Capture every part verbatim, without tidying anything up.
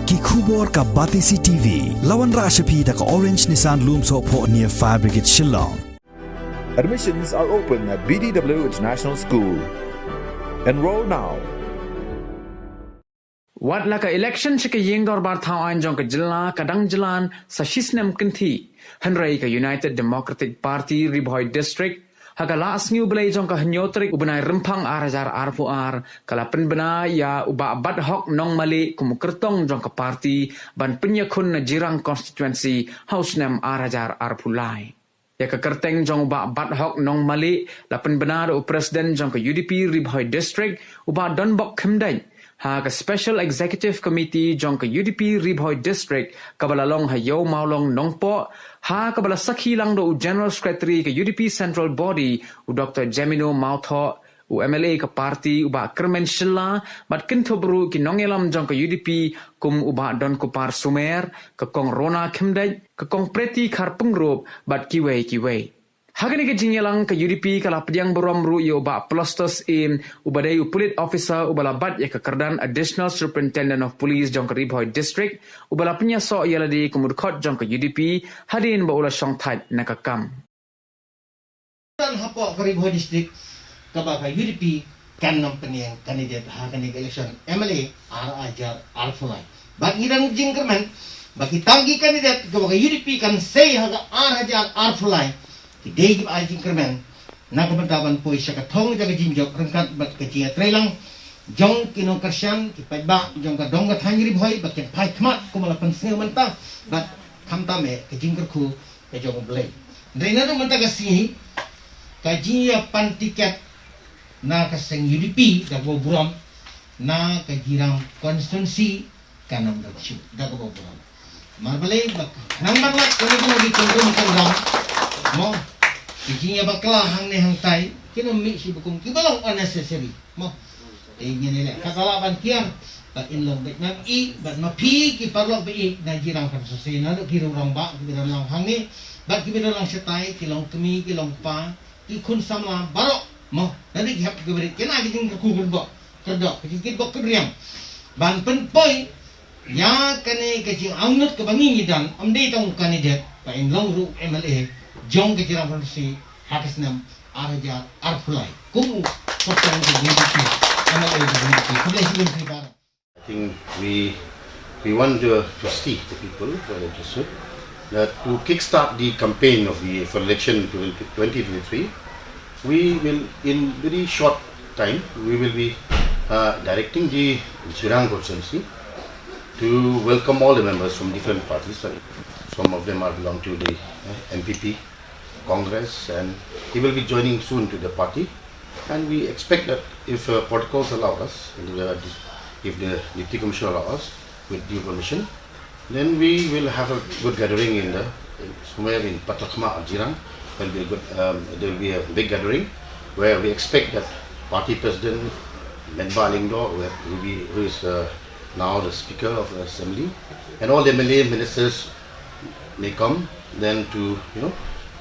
Ki khubor ka Batesi T V. La wanrah sha phi da ka Orange Nissan Lumsohphoh near Fire Brigade Shillong. Admissions are open at B D W International School. Enroll now. Wat la ka election sha ka ïing dorbar thaw aiñ jong ka jylla ka dang jlan sa shisnem kynthih, hynrei ka United Democratic Party Ri Bhoi District ha ka Lah Sngi U Blei jong ka hynñiew tarik u bnai Rymphang ar hajar arphew ar ka la pynbna ïa u Bah Badhok Nongmali kum u kyrtong jong ka party ban pynïakhun na Jirang constituency ha u snem ar hajar arphew lai. Ïa ka kyrteng jong u Bah Badhok Nongmali la pynbna da u President jong ka U D P Ri Bhoi District, u Bah Donbok Khymdeit, ha ka Special Executive Committee jong ka U D P Ri Bhoi District kaba la long ha Ïew Mawlong Nongpoh, ha kaba la sakhi lang da u General Secretary ka U D P Central Body, u Doktor Jemino Mawthoh, u M L A ka party u Bah Kyrmen Shylla, bad kynthup ruh ki nongïalam jong ka U D P kum u Bah Donkupar Sumer, ka Kong Rona Khymdeit, ka Kong Pretty Kharpyngrope, bad kiwei kiwei. Ha kane ka jingïalang ka U D P ka la pdiang burom ruh ïa u Bah Plostos Im, uba dei u Police Officer uba la bat ïa ka kyrdan Additional Superintendent of Police jong ka Ri Bhoi District, uba la pynïasoh ïa lade kum u dkhot jong ka U D P hadien ba u la shongthait na ka kam. Hapoh ka Ri Bhoi District kaba ka U D P kan ym pynïeng candidate ha kane ka election M L A ar hajar arphew lai. Bad ngi dang jingkyrmen ba kita ki candidate kaba ka U D P kan sei ha ka ar hajar arphew lai, ki dei kiba ai jingkyrmen na ka bynta ban poi sha ka thong jong ka jingjop ryngkat bad ka jingïatreilang jong ki nongkyrshan, ki paidbah jong ka dong ka thaiñ Ri Bhoi ba kin phai khmat kumba la pynsngew mynta, bad khamtam eh ka jingkyrkhu ka jong U Blei. Hynrei naduh mynta ka sngi ka jingïapan tiket na ka seng U D P da kaba burom na ka Jirang constituency kan ym dap shuh da kaba burom. Namar balei? Ba khnang ban lait kane kano ki kynrum kynram, mo, ki jingïabakla hangne hangtai kin ym mih shi ba kum kiba long unnecessary, mo. Te ngin ïaleh kata lah ban kiar ba in long beit map ïeit bad ma phi ki paralok ba ïeit na Jirang constituency, naduh ki rangbah kiba don lang hangne bad kiba don lang shatai, ki long kmie, ki long kpa, ki khun samla baroh, mo, naduh ki hep kiba rit, kine ki jingkyrkhu kyrdoh, kyrdoh, ki jingkyrkhu kyrdoh ban pynpoi ïa kane ka jingangnud kaba ngi ngi don, ym dei tang u candidate, ba in long ruh M L A jong ka Jirang constituency ha ka snem ar hajar arphew lai kum u kyrtong ka U D P, M L A ka U D P. Khublei shibun phi baroh. I think we we want to, to see the people who are interested that to kickstart the campaign of the for election twenty twenty-three. We will, in very short time, we will be uh, directing the Jirang constituency to welcome all the members from different parties. Uh, Some of them are belong to the uh, N P P, Congress, and he will be joining soon to the party. And we expect that if uh, protocols allow us, and the, if the Deputy Commissioner allow us, with due permission, then we will have a good gathering in the in somewhere in Pathakma, Jirang. There'll be a good, um, there'll be a big gathering where we expect that party president Metbah Lyngdoh, who, will be, who is uh, now the speaker of the assembly, and all the M L A ministers may come then to, you know,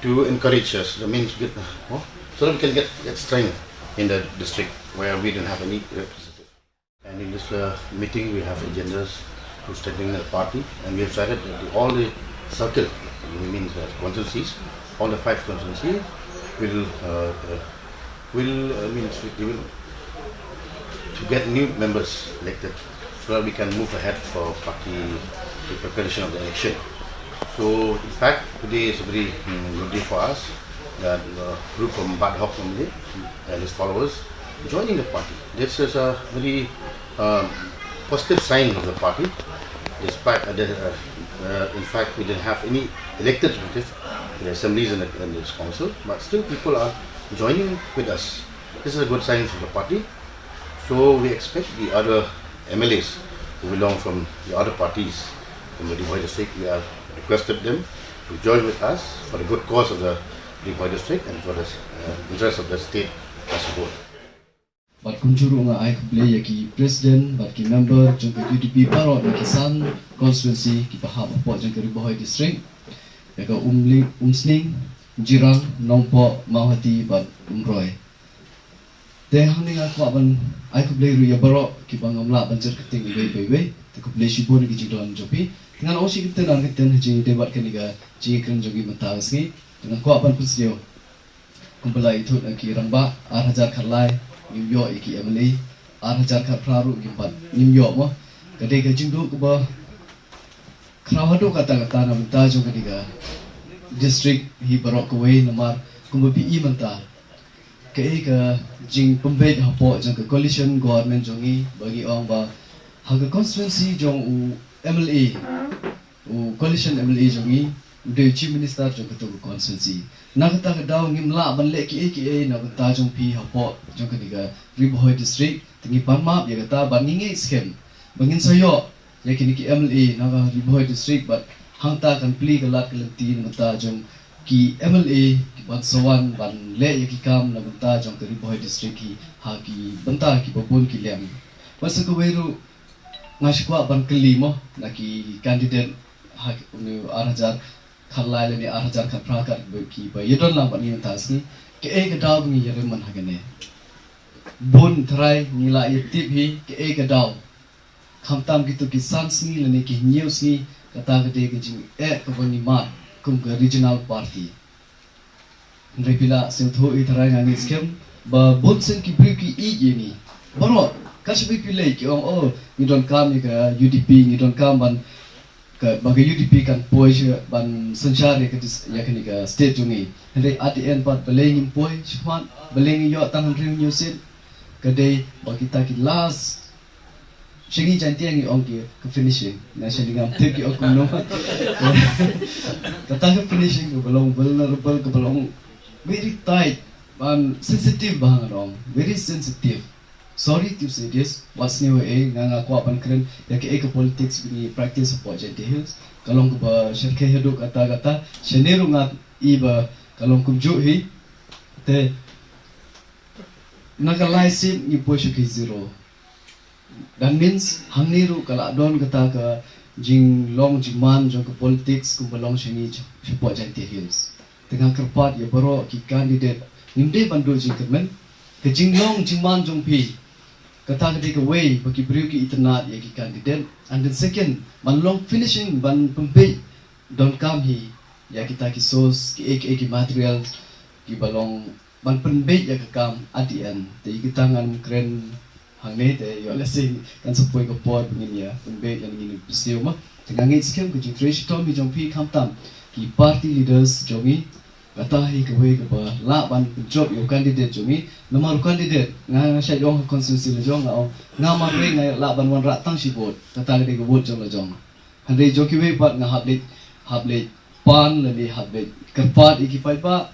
to encourage us. That means get, uh, so that we can get, get strength in the district where we don't have any representative. And in this uh, meeting, we have agendas to strengthen the party, and we have decided that the, all the circle, we mean the constituencies, all the five constituencies, will uh, uh, will uh, means we will to get new members elected, so that we can move ahead for party the preparation of the election. So in fact, today is a very mm, good day for us. That uh, group from Bad Hawk Family and his followers joining the party. This is a very um, positive sign of the party. Despite, uh, the, uh, uh, in fact, we didn't have any elected representatives in the assemblies and the, and this council, but still people are joining with us. This is a good sign for the party. So we expect the other M L As who belong from the other parties from the Ri Bhoi district, we have requested them to join with us for the good cause of the Ri Bhoi district and for the uh, interest of the state as a whole. Bad kumjuh ruh nga ai khublei ïa ki president bad ki member jong ka U D P baroh na ki san constituency kiba hap hapoh jong ka Ri Bhoi district, ïa ka Umling, Umsning, Jirang, Nongpoh, Mawhati bad Umroi. Te hangne nga kwah ban ai khublei ruh ïa baroh kiba ngam lah ban jer kyrteng iwei pa iwei. Te khublei shibun ïa ki jingdon jong phi. Te ngan ong shi kyntien ar kyntien ha jingïadei bad kane ka jingïakren jong ngi mynta ka sngi. Te nga kwah ban pynsngew kumba la ïathuh na ki rangbah, ar hajar khatlai ngim ïoh ïa ki M L A, ar hajar khatphra ruh ngim pat ngim ïoh mo. Ka dei ka jingduh kaba khraw haduh katta katta na bynta jong kane ka district hi baroh kawei namar kumba phi i mynta kaei ka jingpynbeit hapoh jong ka coalition government jong ngi ba ngi ong ba ha ka constituency jong u M L A, u coalition M L A jong ngi u dei u chief minister jong katu ka constituency. Na kata ka daw ngim lah ban leh kiei kiei na bynta jong phi hapoh jong kane ka Ri Bhoi district. Te ngi pan map ïa kata bad ngi ngeit skhem ba ngin sa ïoh ïa kine ki M L A na ka Ri Bhoi district bad hangta kan plie ka lad ka lynti na bynta jong ki M L A ki ban sa wan ban leh ïa ki kam na bynta jong ka Ri Bhoi district hi ha ki bynta kiba bun ki liang. Bad sa kawei ruh nga shu kwah ban kylli mo na ki candidate ha ki, une u ar hajar khatlai lane ar hajar khatphra kat kiba ïadon lang bad ngi mynta ka sngi, kaei ka daw ba ngi ïarim man ha kane. Bun tharai ngi la ïatip hi kaei ka daw. Khamtam kito ki san sngi lane ki hynñiew sngi kata ka dei ka jingeh kaba ngi mad kum ka regional party. Hynrei phi la sngewthuh hi tharai nga ngeit skhem ba bun sien ki briew ki ïeit ïa ngi. Baroh ka shibun phi lei ki ong oh ngi donkam ïa ka U D P, ngi donkam ban ka ba ka U D P kan poi sha ban synshar ïa ka dis- ïa kane ka state jong ngi. Hynrei at the end pat balei ngim poi shakhmat, balei ngi ïoh tang hynriew hynñiew seat. Ka dei ba kita ki last sha ngi Jaintia ngi ong ki ka finishing. Na sha ngi ngam tip ki ong kumno. Kata ka finishing kaba long vulnerable, kaba long very tight, ban sensitive ba ngan ong, very sensitive. Sorry to say this, wat sniew eh nga nga kwah ban kren ïa kaei ka politics ba ngi practice hapoh Jaintia Hills. Ka long kaba shyrkhei haduh katta katta. Shane ruh nga i ba ka long kumjuh hi. Te na ka lai seat ngi poi sha ki zero. That means hangne ruh ka la don kata ka jinglong jingman jong ka politics kumba long sha ngi shapoh Jaintia Hills. Te nga kyrpad ïa baroh ki candidate ngim dei ban duh jingkyrmen. Ka jinglong jingman jong phi kata ka dei kawei ba ki briew ki itynnad ïa ki candidate. And then second, ban long finishing, ban pynbeit donkam hi ïa kita ki source, kiei kiei ki material kiba long ban pynbeit ïa ka kam at the end. Te ïa kita ngan kren hangne te ïoh lehse kan sa poi ka por ba ngin ïa pynbeit ïa ngin pynsngew ma. Te nga ngeit skhem ka jingtrei shitom hi jong phi khamtam ki party leaders jong ngi. Kata hi kawei kaba lah ban pynjop ïa u candidate jong ngi. Namar u candidate nga nga shait ong ha constituency la jong nga ong nga marwei nga lah ban wanrah tang shi vote. Kata ka dei ka vote jong la jong. Hynrei jong kiwei pat nga hap leit hap leit pan lane hap leit kyrpad ïa ki paidbah.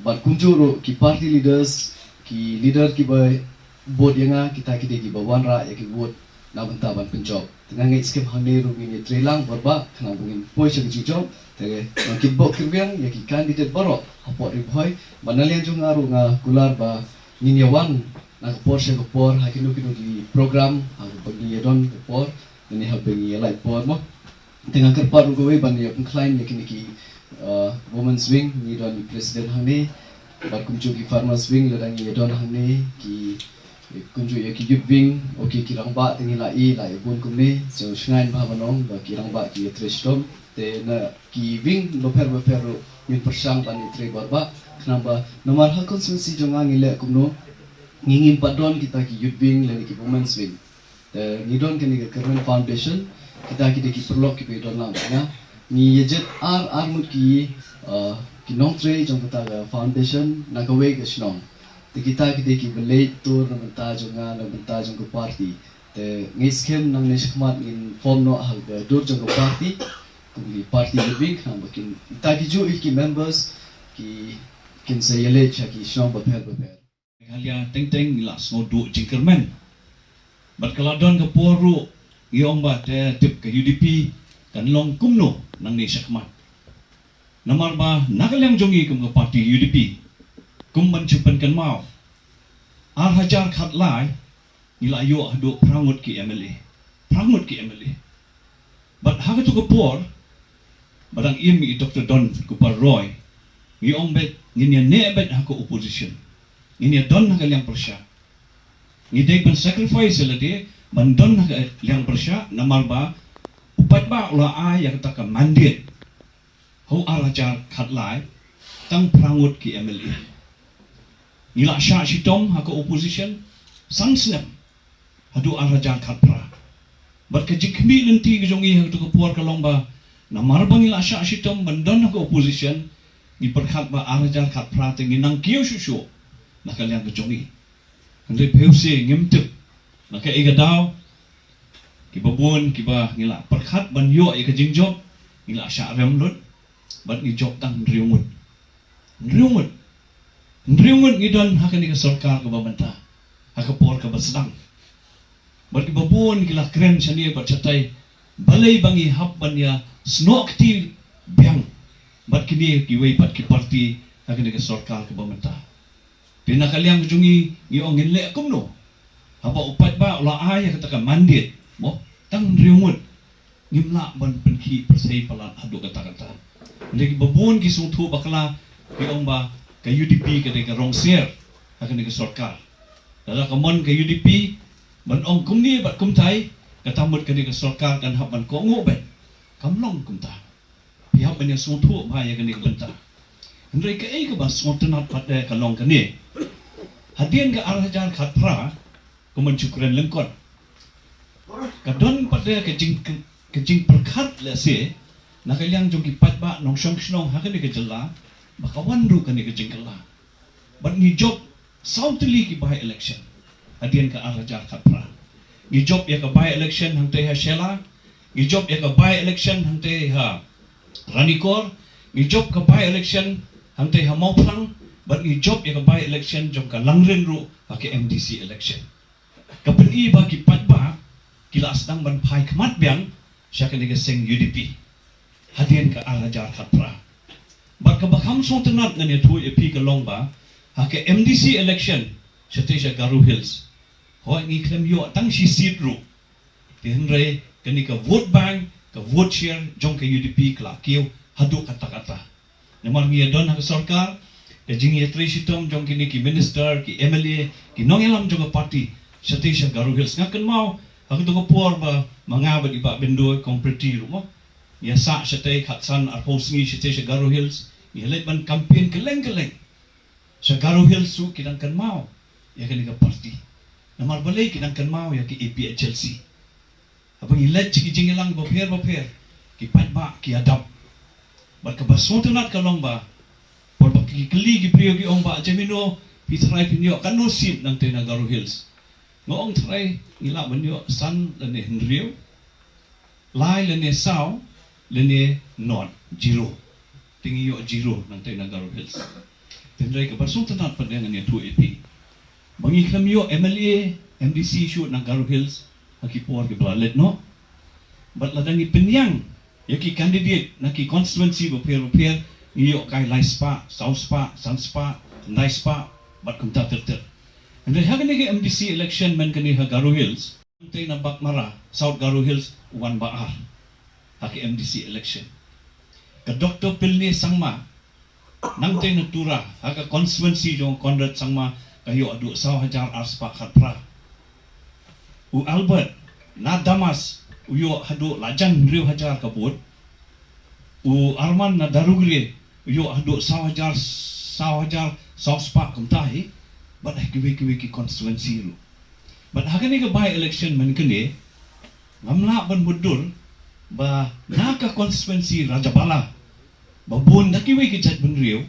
Bad kumjuh ruh ki party leaders, ki leader kiba vote ïa nga, kita ki dei kiba wanrah ïa ki vote na bynta ban pynjop. Te nga ngeit skhem hangne ruh ngin ïa trei lang bor ba khnang ba ngin poi sha ka jingjop. Te nga kitbok kitrwiang ïa ki candidate baroh hapoh Ri Bhoi. Bad na liang jong nga ruh nga kular ba ngin ïa wan na ka por sha ka por ha kino kino ki program ha kaba ngi ïa don ka por. Ngi hap ban ïa lait por mo. Te nga kyrpad ruh kawei ban ïa pynkhlaiñ ïa kine ki uh, women's wing, ngi don president hangne. Bad kumjuh ki farmers wing lada ngi ïa don hangne, ki kumjuh ïa ki youth wing, okay ki rangbah te ngi la i la ïa bun kumne. So shngaiñ bha ban ong ba ki rangbah ki ïa trei shitom. Te na ki wing bapher bapher ruh ngin pyrshang ban ïa trei bor ba khnang ba namar ha constituency jong nga ngi leh kumno ngi ngim pat don kita ki youth wing lane ki women's wing. Te ngi don kane ka Kyrmen Foundation, kita ki dei ki paralok kiba ïa don lang bad nga. Ngi ïa jied ar ar ngut ki uh, ki nongtrei jong kata ka foundation na kawei ka shnong. Te kita ki dei kiba leit tur na bynta jong nga na bynta jong ka party. Te ngi skhem nangne shakhmat ngin form noh ha ka dur jong ka party. Kum ki party living khnang ba kin kita ki juh ki members ki kin sa ïa leit sha ki shnong bapher bapher. Meghalaya teng teng ngi la sngew duh jingkyrmen. Bad ka la don ka por ruh ngi ong ba te tip ka U D P kan long kumno nangne shakhmat. Namar ba na ka liang jong ngi kum ka party U D P kum ban shu pynkynmaw. Ar hajar khatlai ngi la ïoh haduh phra ngut ki M L A. Phra ngut ki M L A. Bad ha katu ka por ba dang im i Doctor Don Kupar Roy ngi ong beit ngin ïa neh beit ha ka opposition. Ngin ïa don ha ka liang pyrshah. Ngi dei ban sacrifice ïa lade ban don ha ka liang pyrshah, namar ba u paidbah u la ai ïa kata ka mandate ha u ar hajar khatlai, tang phra ngut ki M L A. Ngi la shah shitom ha ka opposition san snem haduh ar hajar khatphra. Bad ka jingkhmih lynti ka jong ngi ha kato ka por ka long ba namar ba ngi la shah shitom ban don ha ka opposition, ngi pyrkhat ba ar hajar khatphra te ngi nang kiew shuh shuh na ka liang ka jong ngi. Hynrei phi u se ngim tip na kaei ka daw, kiba bun kiba ngi la pyrkhat ban ïoh ïa ka jingjop, ngi la shah rem lut bad ngi jop tang hynriew ngut. Hynriew ngut. Hynriew ngut ngi don ha kane ka sorkar kaba mynta, ha ka por kaba sdang. Bad kiba bun ki la kren shane bad shatai, balei ba ngi hap ban ïa snoh kti biang bad kine kiwei pat ki parti ha kane ka sorkar kaba mynta. Te na ka liang ka jong ngi, ngi ong ngin leh kumno? Haba u paidbah u la ai ïa kata ka mandate, mo, tang hynriew ngut, ngim lah ban pynkhih pyrsei palat haduh katta katta. Hynrei kiba bun ki sngewthuh bakla, ki ong ba ka U D P ka dei ka rong siar ha kane ka sorkar. Lada ka mon ka U D P ban ong kumne bad kumtai, kata mut kane ka sorkar kan hap ban kohnguh beit. Kam long kumta. Phi hap ban ïa sngewthuh bha ïa kane ka bynta. Hynrei kaei kaba sngewtynnat pat de ka long kane. Hadien ka ar hajar khatphra, kumba shu kren lyngkot, ka don pat de ka jing, ka jingpyrkhat lehse na ka liang jong ki paidbah nongshong shnong ha kane ka jylla ba ka wan ruh kane ka jingkylla. Bad ngi jop saw tylli ki by election hadien ka ar hajar khatphra. Ngi jop ïa ka by election hangtei ha Shella, ngi jop ïa ka by election hangtei ha Ranikor, ngi jop ka by election hangtei ha Mawphlang, bad ngi jop ïa ka by election jong ka Langrin ruh ha ka M D C election. Ka pyni ba ki paidbah ki la sdang ban phai khmat biang sha kane ka seng U D P hadien ka ar hajar khatphra. Bad kaba kham sngewtynnat ngan ïathuh ïa phi ka long ba ha ka M D C election shatei sha Garo Hills, hooid ngi khlem ïoh tang shi seat ruh. Te hynrei kane ka vote bank, ka vote share jong ka U D P ka la kiew haduh katta katta. Namar ngi ïa don ha ka sorkar, ka jingïatrei shitom jong kine ki minister, ki M L A, ki nongïalam jong ka party shatei sha Garo Hills. Nga kynmaw ha kato ka por ba ma nga bad i Bah Byndoi Kong Pretty ruh mo, ngi ïa sah shatei khatsan arphew sngi shatei sha Garo Hills, ngi ïa leit ban campaign kylleng kylleng. Sha Garo Hills ruh ki dang kynmaw ïa kane ka party. Namar balei ki dang kynmaw ïa ka A P H L C? Haba ngi leit sha ki jingïalang bapher bapher, ki paidbah ki ïadap. Bad kaba sngewtynnat ka long ba por ba ki kylli ki briew ki ong, Bah, jemino phi tharai phin ïoh katno seat nangtei na Garo Hills? Nga ong tharai ngi lah ban ïoh san lane hynriew, lai lane saw, lane not, zero. Te ngi ïoh zero nangtei na Garo Hills. Te hynrei kaba sngewtynnat pat de ngan ïathuh ïa phi ba ngi khlem ïoh M L A, M D C shuh na Garo Hills ha ki por kiba la leit noh. Bad lada ngi pynïang ïa ki candidate na ki constituency bapher bapher, ngi ïoh kai lai spah, saw spah, san spah, khyndai spah bad kumta ter ter. Hynrei ha kane ka M D C election mynta kane ha Garo Hills, nangtei na Baghmara, South Garo Hills, u wan ba ar ha ka M D C election. Ka Doctor Pilne Sangma, nangtei na Tura, ha ka constituency jong Conrad Sangma, ka ïoh haduh saw hajar ar spah khatphra. U Albert na Damas u ïoh haduh lajan hynriew hajar ka vote. U Arman na Darugre u ïoh haduh saw hajar, saw hajar saw spah kumta hi. Bad ha kiwei kiwei ki constituency ruh. Bad ha kane ka by election mynta kane, ngam lah ban mutdur ba na ka constituency Rajabala, ba bun na kiwei ki jaitbynriew,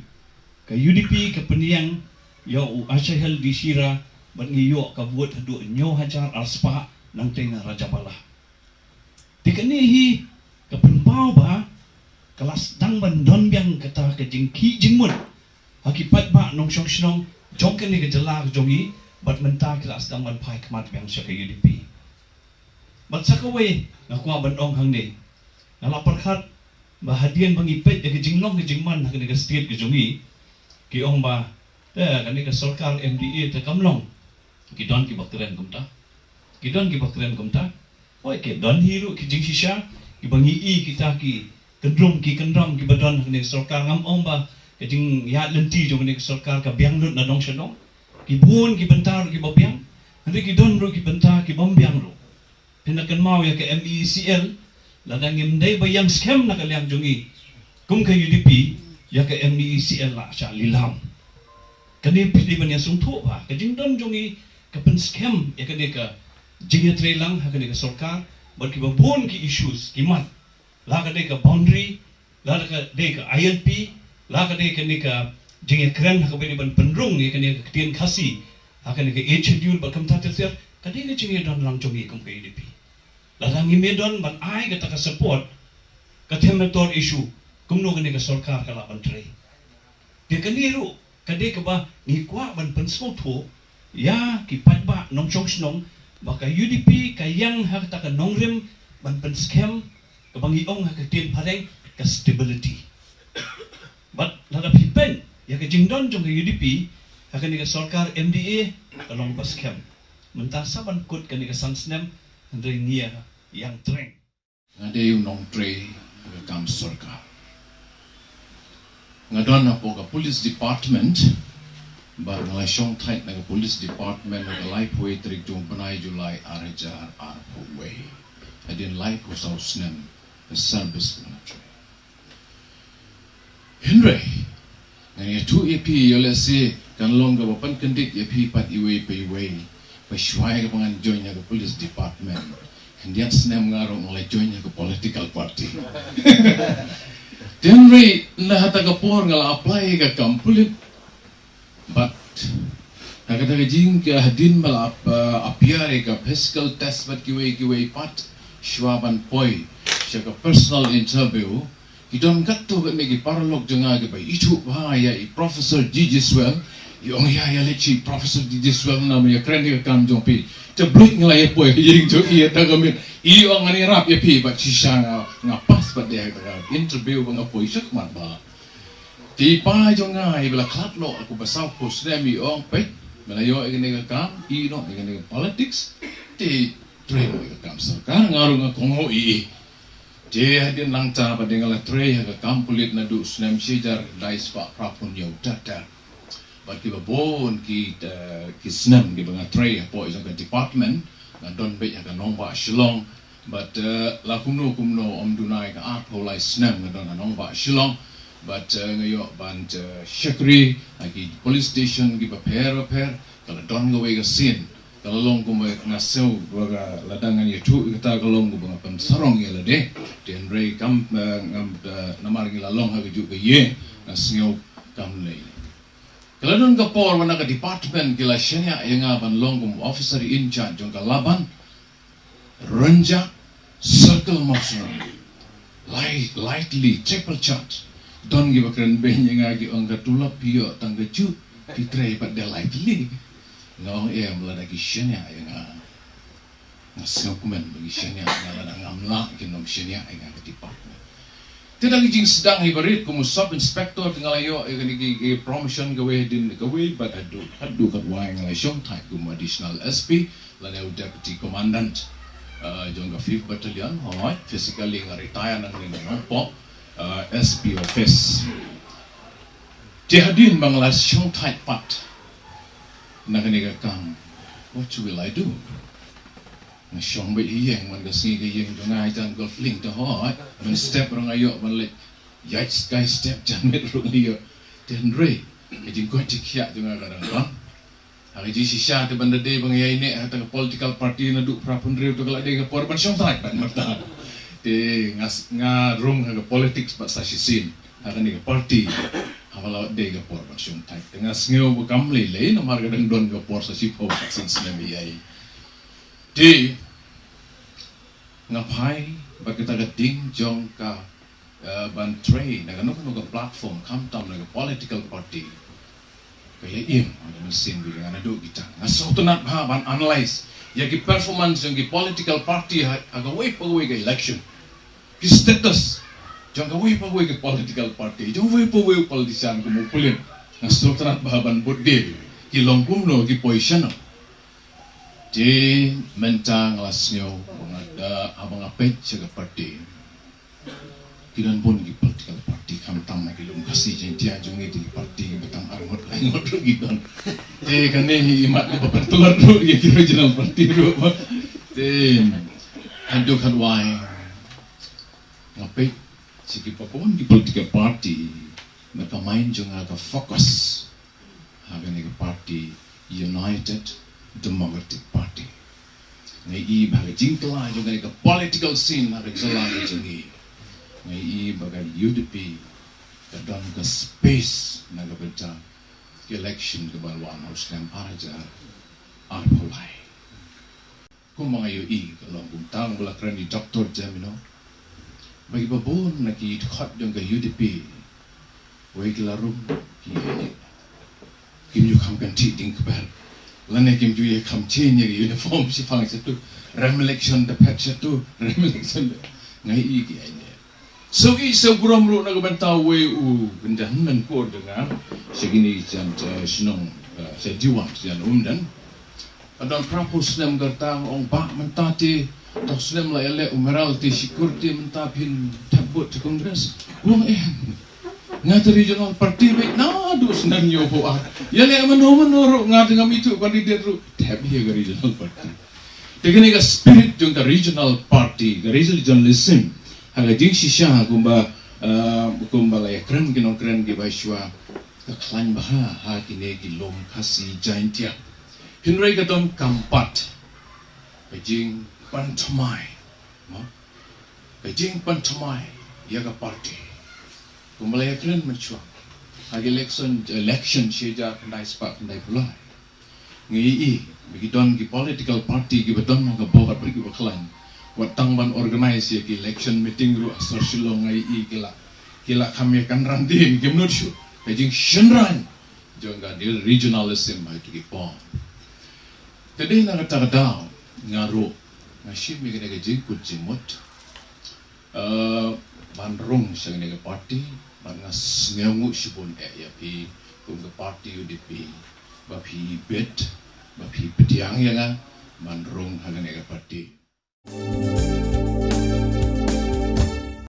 ka U D P ka pynïang ïa u Ashahel D Shira bad ngi ïoh ka vote haduh hynñiew hajar ar spah nangtei na Rajabala. Te kane hi ka pynpaw ba ka la sdang ban don biang kata ka jingkhih jingmut ha ki paidbah nongshong shnong jong kane ka jylla ka jong ngi, bad mynta ki la sdang ban phai khmat biang sha ka U D P. Bad sa kawei nga kwah ban ong hangne, nga la pyrkhat ba hadien ba ngi peit ïa ka jinglong ka jingman ha kane ka state ka jong ngi, ki ong ba, eh, kane ka sorkar M D A te kam long. Ki don kiba kren kumta. Ki don kiba kren kumta. Hooid, ki don hi ruh ki jingshisha kiba ngi i kita ki kyndrum ki kyndram kiba don ha kane ka sorkar. Ngam ong ba ka jingïaid lynti jong kane ka sorkar ka biang lut na dong sha dong. Ki bun ki bynta ruh kiba biang, hynrei ki don ruh ki bynta ki bym biang ruh. Phin da kynmaw ïa ka M E E C L, lada ngim dei ba ïeng skhem na ka liang jong ngi kum ka U D P, ïa ka M E E C L lah shah lilam. Kane phi dei ban ïa sngewthuh ba ka jingdon jong ngi ka pynskhem ïa kane ka jingïatreilang ha kane ka sorkar bad kiba bun ki issues ki mat, la ka dei ka boundary, la ka dei ka I L P, la ka dei kane ka jingïakren ha kaba ïadei ban pynrung ïa kane ka ktien Khasi ha kane ka Eighth Schedule bad kumta ter ter. Ka dei ka jingïadon lang jong ngi kum ka U D P. Lada ngim ïadon ban ai kata ka support, ka them na tor issue, kumno kane ka sorkar ka lah ban trei? Te kane ruh ka dei kaba ngi kwah ban pynsngewthuh ïa ki paidbah nongshong shnong ba ka U D P ka ïeng ha kata ka nongrim ban pynskhem, kaba ngi ong ha ka ktien phareng ka stability. Bad lada phi peit ïa ka jingdon jong ka U D P ha kane ka sorkar M D A, ka long ba skhem. Mynta sa ban kut kane ka san snem, hynrei ngi ïa ïeng treng. Nga dei u nongtrei ha ka kam sorkar. Nga don hapoh ka police department, bad nga la shong thait na ka police department ha ka laiphew wei tarik jong u bnai July ar hajar arphew wei. Hadien laiphew saw snem ka service ka nga la trei. Hynrei ngan ïathuh ïa phi, ïoh lehse kan long kaba pynkyndit ïa phi pat iwei pa iwei, ba shuwa ïa kaba ngan join ha ka police department, khyndiat snem nga ruh nga la join ha ka political party. Hynrei na kata ka por nga la apply ïa ka kam pulit. Bad ha kata ka jing ka hadien ba la ap-, uh, appear ïa ka physical test bad kiwei kiwei pat, shuwa ban poi sha ka personal interview, ki don katto katne ki paralok jong nga kiba ithuh bha ïa i Professor G G Swell. I ong ïa, ïa leit sha i Professor G G Swell namar ïakren ïa ka kam jong phi. Te bluit nga la ïa poi ha ïing jong i ha kata ka miet. I ong ngan ïarap ïa phi bad shisha nga, nga pass bad dei ha kata ka interview ba nga poi shakhmat bha. Te i pa jong nga iba la khlad noh ha kaba sawphew snem i ong, peit, me la ïoh ïa kane ka kam, i noh ïa kane ka politics, te trei noh ïa ka kam sorkar, nga ruh nga kohnguh ïa i. Te hadien nangta bad nga la trei ha ka kam pulit naduh u snem shi hajar khyndai spah phraphew hynñiew ter ter. Bad kiba bun ki, eh, ki snem kiba nga trei hapoh jong ka department, nga don beit ha ka nongbah Shillong. Bad, eh, la kumno kumno ym duna ïa ka arphew lai snem nga don ha nongbah Shillong. Bad, eh, nga ïoh ban, eh, shakri ha ki police station kiba pher ba pher. Ka la don kawei ka sien, ka la long kumba nga sngew ba ka, lada ngan ïathuh ïa kata ka long kumba nga pynsarong ïa lade. Te hynrei kam, eh, ngam, eh, namar ngi la long ha kajuh ka ïing, nga sngew kam lei. Ka la don ka por ba na ka department ki la shaniah ïa nga ban long kum officer in charge jong ka Laban, Rynjah, Circle Mawsynram. Lai, lightly, triple charge. Don kiba kren beiñ ïa nga ki ong ka tulop phi ïoh tang kajuh, phi trei pat de lightly. Nga ong em, lada ki shaniah ïa nga. Nga sngewkmen ba ki shaniah ïa nga, lada ngam lah kin ym shaniah ïa nga ka department. Te da ki jingsdang hi barit kum u sub inspector te nga la ïoh ïa kane ki, ki promotion kawei hadien kawei bad haduh, haduh katwai nga la shong thait kum additional S P lane u deputy commandant, uh, jong ka fifth battalion. Hooid, physically nga retire nangne na Nongpoh, uh, S P office. Te hadien ba nga la shong thait pat na kane ka kam, what will I do? Nga shong beit ha ïing, man ka sngi ka ïing jong nga i jan golf link te hooid. Mynstep ruh nga ïoh ban leit, ïaid sky step jan miet ruh nga ïoh. Te hynrei ka jingkoit jingkhiah jong nga ka dang don. Ha ka jingshisha te ban da dei ba nga ïaineh ha kata ka political party naduh phra phew hynriew te ka la dei ka por ban shong thait pat mynta. Te nga s-, nga rung ha ka politics pat sa shisien ha kane ka party. Haba la dei ka por ban shong thait te nga sngew ba kam lei lei namar ka dang don ka por sa shiphew pat san snem ïa i. Te nga phai bad kata ka ding jong ka, eh, ban trei na kano kano ka platform, khamtam na ka political party, ka ïa im ha ka mynsiem jong nga naduh kita. Nga sngewtynnat bha ban analyse ïa ki performance jong ki political party ha, ha kawei pa kawei ka election. Ki status jong kawei pa kawei ka political party, jong kawei pa kawei u politician kum u pulit. Nga sngewtynnat bha ban bud dei ki long kumno, ki poi shano. Te mynta nga la sngew ba nga da, haba nga peit sha ka party, ki don bun ki political party. Khamtam na ki lum Khasi Jaiñtia jong ngi, te ki party ba tang arngut laingut ruh ki don. Te kane hi i mat kaba pyntlot ruh ïa ki regional party ruh. Te haduh katwai nga peit sha kiba bun ki political party, na ka mind jong nga ka focus ha kane ka party, United Democratic Party. Nga i ba ka jingkylla jong kane ka political scene ha ka jylla ka jong ngi, nga i ba ka U D P ka don ka space na ka bynta ka election kaba wan ha u snem ar hajar arphew lai. Kumba nga ïohi ka long kumta, kumba la kren i Doctor Jemino, ba kiba bun na ki dkhot jong ka U D P, wei ki la rung, ki ïaineh. Kim ju kham kynthih dieng kper, lane kim ju ïa kham change ïa ka uniform, shiphang shatu, rem election da phet shatu, rem election da, nga ïohi ki ïaineh. Sngewbha sngewburom ruh na ka bynta uwei u kynja hynmen kur jong nga sha kine ki jan, eh, shnong, eh, sha Diwan, sha jan Umden. Ka don phra phew snem ka rta, nga ong, "Bah, mynta te, to snem la ïaleh u Meral te shi kur te, mynta phin thep vote sha Congress?" U ong, "Em, nga te regional party beit naduh snem hynñiewphew ar. Ïaleh mano mano ruh, nga te ngam ithuh candidate ruh, thep hi ïa ka regional party." Te kane ka spirit jong ka regional party, ka regionalism, ha ka jingshisha kumba, ah, kumba la ïakren ki nongkren kiba shuwa, ka khlaiñ bha ha kine ki lum Khasi Jaiñtia. Hynrei ka don kam pat ka jingpynthymmai, mo? Ka jingpynthymmai ïa ka party. Kumba la ïakren mynshuwa, ha ka election, election shi hajar khyndai spah khyndaiphew lai, nga ïohi ba ki don ki political party kiba don ha ka bor bad kiba khlaiñ. Wat tang ban organize ïa ki election meeting ruh ha sor Shillong, nga ïohi ki la, ki la kham ïa kynran dien, kim nud shuh ka jingshynrang jong ka regionalism ha kito ki por. Te dei na kata ka daw nga ruh nga shim ïa kane ka jingkut jingmut, eh, ban rung sha kane ka party, bad nga sngewnguh shibun eh ïa phi kum ka party U D P, ba phi bit, ba phi pdiang ïa nga ban rung ha kane ka party.